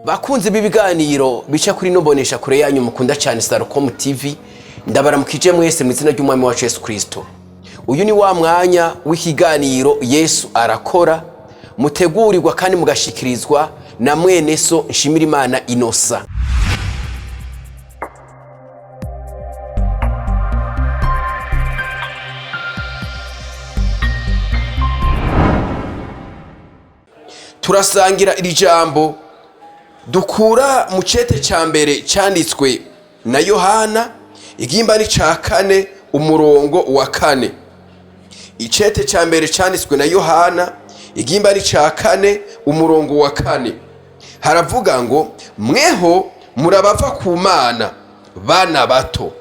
Bakunzi b'ibiganiro bica kuri ino kure yanyu mukunda cyane Sarocom TV, ndabaramukije mwese mu izina ry'Umwami wacu Yesu Kristo. Uyu ni wa mwanya w'ikiganiro Yesu Arakora, mutegurirwa kandi mugashikirizwa na mwene so Nshimirimana Inosa. Turasangira iri jambo dukura mu cete cya mbere cyanditswe na Yohana, igimba ni cya 4, umurongo wa 4. Icete cya mbere cyanditswe na Yohana, igimba ni cya 4, umurongo wa 4, haravuga ngo: "Mweho murabava ku Mana, bana bato,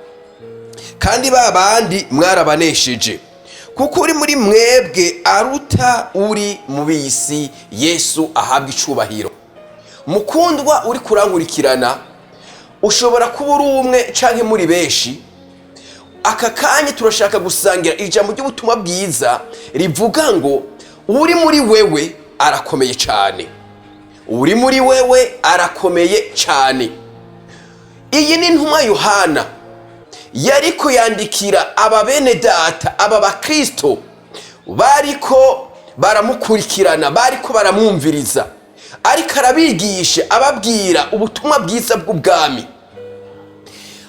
kandi ba bandi mwarabanesheje, kuko uri muri mwebwe aruta uri mu bisi." Yesu ahabwa icubahiro. Mukundwa uri kurankurikirana, ushobora kuba uri umwe canke muri benshi. Aka kanya turashaka gusangira ijambo ry'ubutumwa bwiza rivuga ngo: uri muri wewe arakomeye cyane, uri muri wewe arakomeye cyane. Iyi ni intumwa Yohana yariko yandikira aba bene data, aba bakristo bariko baramukurikirana, bariko baramwumviriza, ariko arabigisha, ababwira ubutumwa bwiza bw'ubwami.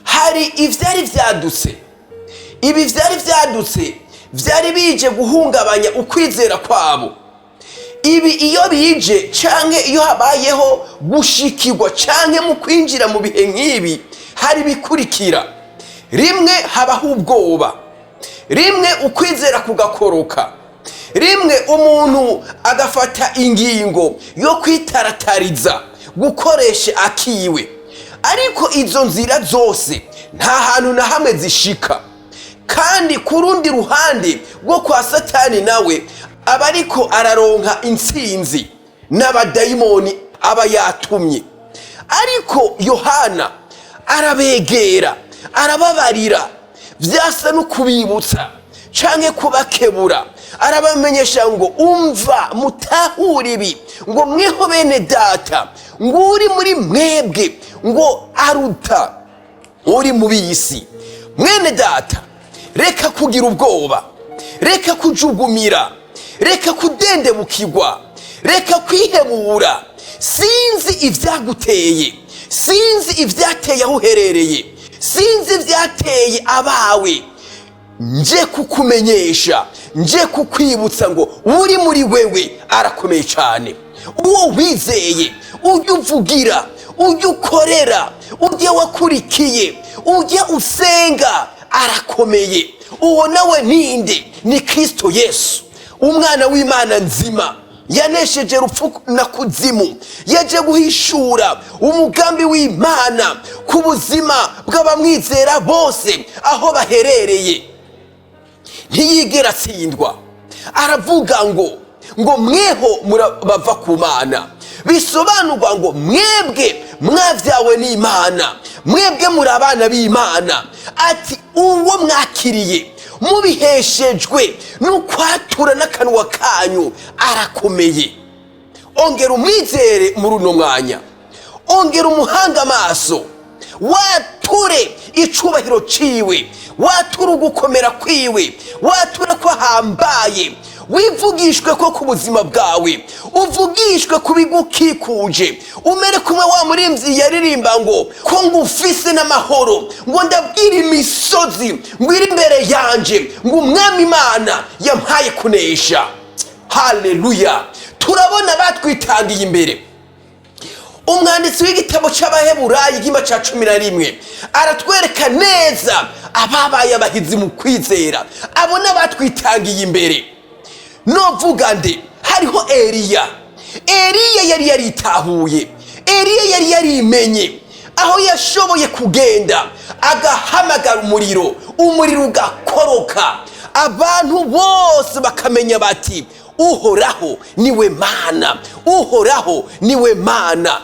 Hari ivyari vyadutse. Ibi vyari vyadutse vyari bije guhungabanya ukwizera kwabo. Ibi iyo bije canke iyo habayeho gushikirwa canke mu kwinjira mu bihe nk'ibi, hari ibikurikira. Rimwe habaho ubwoba, rimwe ukwizera kugakoroka, rimwe umuntu agafata ingingo yo kwitaratariza, gukoresha akiwe. Ariko izo nzira zose nta hantu na hamwe zishika. Kandi ku rundi ruhande rwo kwa Satani, nawe aba ariko araronka intsinzi n'abadayimoni aba yatumye. Ariko Yohana arabegera, arababarira, vyasa no kubibutsa canke kubakebura. Arabamenyesha ngo: "Umva, mutahure ibi, ngo mweho bene data, ngo uri muri mwebwe ngo aruta uri mu bisi." Mwene data, reka kugira ubwoba, reka kujugumira, reka kudendebukirwa, reka kwihebura. Sinzi ivyaguteye, sinzi ivyateye aho uherereye, sinzi ivyateye abawe. Nje kukumenyesha, nje kukwibutsa ngo uri muri wewe arakomeye cyane. Uwo wizeye, ujya uvugira, ujya ukorera, ujya wakurikiye, ujya usenga, arakomeye. Uwo nawe ninde? Ni Kristo Yesu, umwana w'Imana nzima, yanesheje rupfu na kuzimu. Yaje guhishura umugambi w'Imana ku buzima bw'abamwizera bose aho baherereye. Ntiyigera atsindwa. Aravuga ngo mweho bava ku Mana, bisobanurwa ngo mwebwe mwabyawe n'Imana, mwebwe muri abana b'Imana. Ati: "Uwo mwakiriye mubiheshejwe n'ukwatura n'akanwa kanyu arakomeye." Ongera umwizere muri uno mwanya, ongera umuhanga amaso, wature icubahiro ciwe, wature ugukomera kwiwe, wature ko ahambaye. Wivugishwe ko ku buzima bwawe, uvugishwe ku bigukikuje, umere kumwe wa murimvyi yaririmba ngo: "Ko ngufise n'amahoro, ngo ndabwira imisozi ngo iri imbere yanje, ngo Umwami Imana yampaye kunesha." Haleluya! Turabona batwitangiye imbere. Umwanditsi w'igitabo c'Abaheburayi, igimba ca 11, aratwereka neza ababaye abahizi mu kwizera. Abo n'abatwitangiye imbere. Novuga nde? Hariho Eliya. Eliya yari yaritahuye, Eliya yari yarimenye, aho yashoboye kugenda agahamagara umuriro, umuriro ugakoroka, abantu bose bakamenya bati: "Uhoraho niwe Mana, Uhoraho niwe Mana."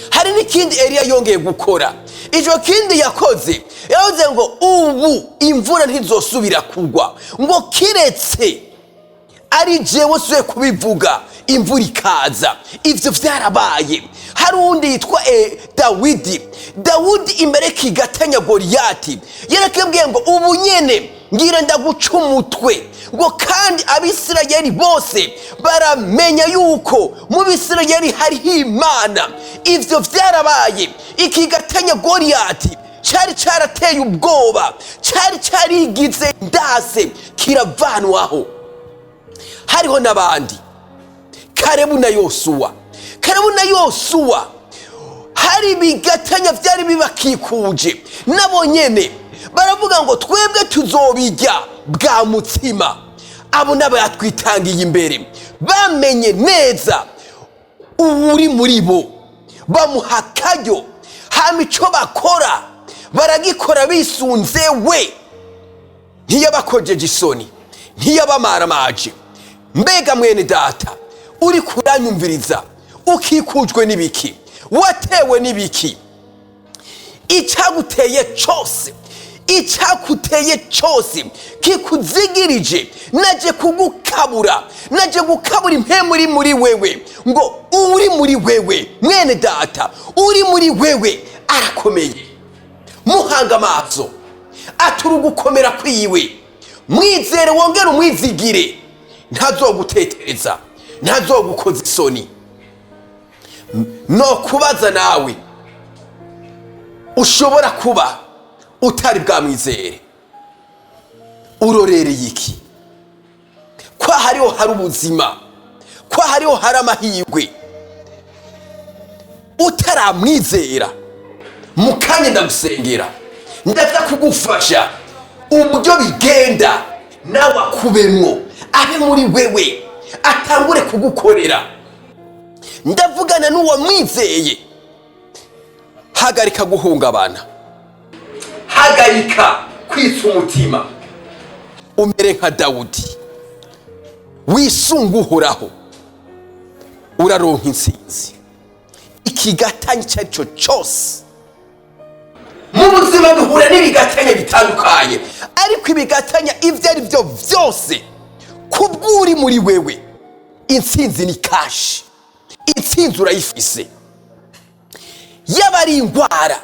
Hari n'ikindi Eliya yongeye gukora. Icyo kindi yakoze, yavuze ngo ubu imvura ntizosubira kugwa, ngo kiretse Ari jewe suye kubivuga, imvura ikaza. Ivyo vyarabaye. Hari uwundi yitwa Dawidi. Dawidi imbere kigatanya Goliyati yarakebwiye ngo: "Ubu nyene ngira ndaguca umutwe", ngo kandi Abisirayeli bose baramenya yuko mu Bisirayeli hariho Imana. Ivyo vyarabaye. Ikigatanya Goliyati cari carateye ubwoba, cari carigize ndase, kiravanwaho. Hariho n'abandi, Karebu na Yosuwa. Karebu na Yosuwa, hari ibigatanya vyari bibakikuje, nabo nyene baravuga ngo: "Twebwe tuzobirya bwa mutsima." Abo nabo yatwitangiye imbere, bamenye neza uwuri muri bo, bamuha akaryo, hama ico bakora baragikora bisunze we. Ntiyabakojeje isoni, ntiyabamaramaje. Mbega mwene data uri kuranyumviriza, ukikujwe n'ibiki? Watewe n'ibiki? Icyaguteye cyose, icyakuteye cyose kikuzigirije, naje kugukabura, naje gukabura impemu uri muri wewe, ngo uri muri wewe, mwene data, uri muri wewe arakomeye. Muhanga amaso, atura ugukomera kwiwe, mwizere, wongere umwizigire, ntazogutetereza, ntazogukoza isoni. No kubaza nawe ushobora kuba utari bwamwizere, urorereye iki? Ko hariho hari ubuzima, ko hariho hari amahirwe utaramwizera? Mu kanya ndagusengera, ndaza kugufasha uburyo bigenda, nawe akubemwo, abe muri wewe, atangure kugukorera. Ndavugana n'uwamwizeye. Hagarika guhungabana, hagarika kwitsa umutima, umere nka Dawudi, wisunga Uhoraho, uraronka intsinzi. Ikigatanya icyo ari cyo cyose mu buzima, duhura n'ibigatanya bitandukanye, ariko ibigatanya ibyo ari byo byose, kubw'uri muri wewe, intsinzi ni cash, intsinzi urayifise. Yaba ari indwara,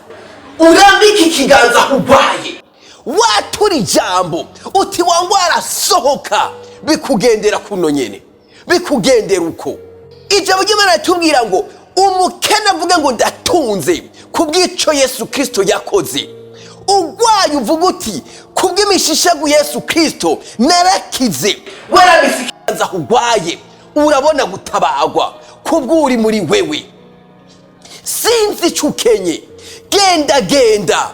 urambike ikiganza aho urwaye, watura ijambo uti: "Wa ndwara, sohoka." Bikugendera kuno nyene, bikugendera uko. Ijambo ry'Imana ritubwira ngo umukene avuge ngo: "Ndatunze kubw'ico Yesu Kristo yakoze." Urwaye, uvuga uti: "Kubw'imishishagu Yesu Kristo narakize." Warambitse ikiganza aho urwaye, urabona gutabagwa kubw'uri muri wewe. Sinzi icyo ukenye, genda genda.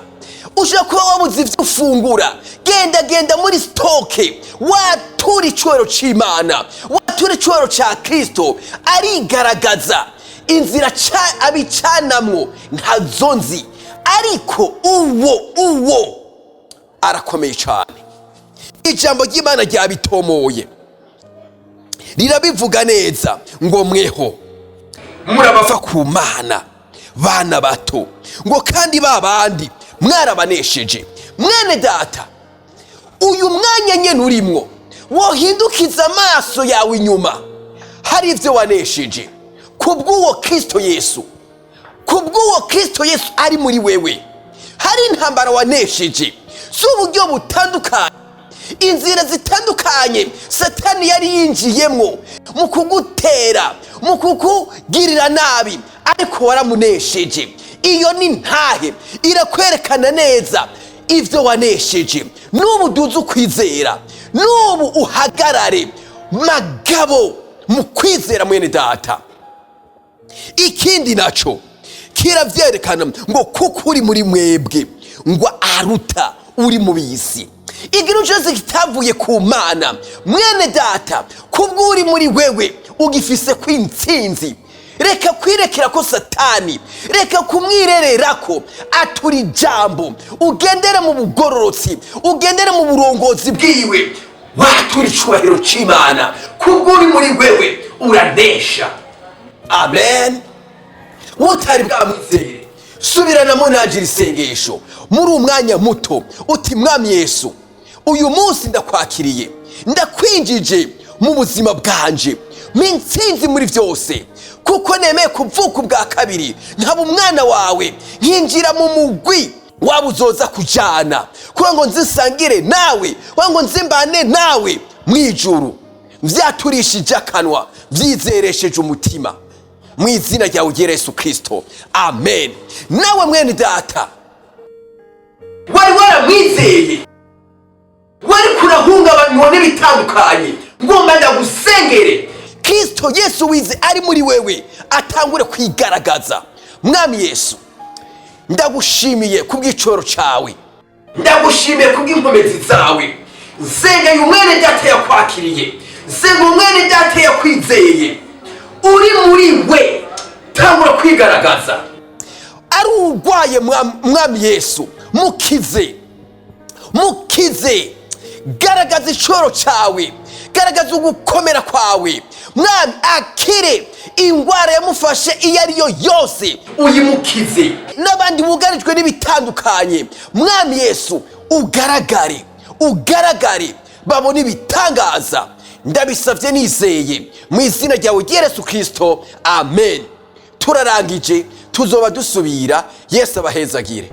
Ushobora kuba wabuze ibyo ufungura, genda genda muri stock, watura icyubahiro cy'Imana, watura icyubahiro cya Kirisito. Arigaragaza inzira abicanamwo ntazo nzi, ariko uwo arakomeye cyane. Ijambo ry'Imana ryabitomoye, rirabivuga neza ngo: "Mweho murabava ku Mana, bana bato", ngo kandi ba bandi mwarabanesheje. Mwene data, uyu mwanya nyene urimwo, wohindukiza amaso yawe inyuma, hari ibyo wanesheje kubw'uwo Kristo Yesu, kubw'uwo Kristo Yesu ari muri wewe. Hari intambara wanesheje z'uburyo butandukanye, inzira zitandukanye Satani yari yinjiyemwo mu kugutera, mu kukugirira nabi, ariko waramunesheje. Iyo ni ntahe irakwerekana neza ibyo wanesheje. N'ubu duze ukwizera, n'ubu uhagarare magabo mu kwizera, mwene data. Ikindi naco kiravyerekana ngo kuko uri muri mwebwe ngo aruta uri mu bisi. Ikintu cyose kitavuye ku Mana, mwene data, kubwo uri muri wewe ugifise kw'intsinzi. Reka kwirekera ko Satani, reka kumwirerera ko atura ijambo, ugendere mu bugororotsi, ugendere mu burongozi bwiwe, watura icubahiro c'Imana. Kubwo uri muri wewe uranesha. Amen. Utari bwamwizere, subiranamo nagira isengesho muri umwanya muto, uti: "Mwami Yesu, uyu munsi ndakwakiriye, ndakwinjije." Mu buzima bwanje, mpa intsinzi muri byose, kuko nemeye kuvuka ubwa kabiri, nkaba umwana wawe, nkinjira mu mugwi waba uzoza kujana, kugira ngo nzisangire nawe, kugira ngo nzimbane nawe mu ijuru. Vyaturishije akanwa, vyizeresheje umutima, mu izina ryawe ryera Yesu Kristo, amen. Nawe mwene data wari waramwizeye, wari kurahungabanywa n'ibitandukanye, ngomba ndagusengere, Kristo Yesu wize ari muri wewe atangure kwigaragaza. Mwami Yesu, ndagushimiye kubw'icoro cawe, ndagushimiye kubw'inkomezi zawe. Nsengeye umwene data yakwakiriye, nsenga umwene data yakwizeye, uri muri we, tangura kwigaragaza. Ari urwaye, Mwami Yesu, mukize, mukize. Garagaza icoro cyawe, garagaza ugukomera kwawe, Mwami. Akire indwara yamufashe iyo ari yo yose, uyimukize. N'abandi bugarijwe n'ibitandukanye, Mwami Yesu, ugaragare, ugaragare, babone ibitangaza. Ndabisabye nizeye mu izina ryawe ryera Yesu Kirisito, amen. Turarangije, tuzoba dusubira. Yesu abahezagire.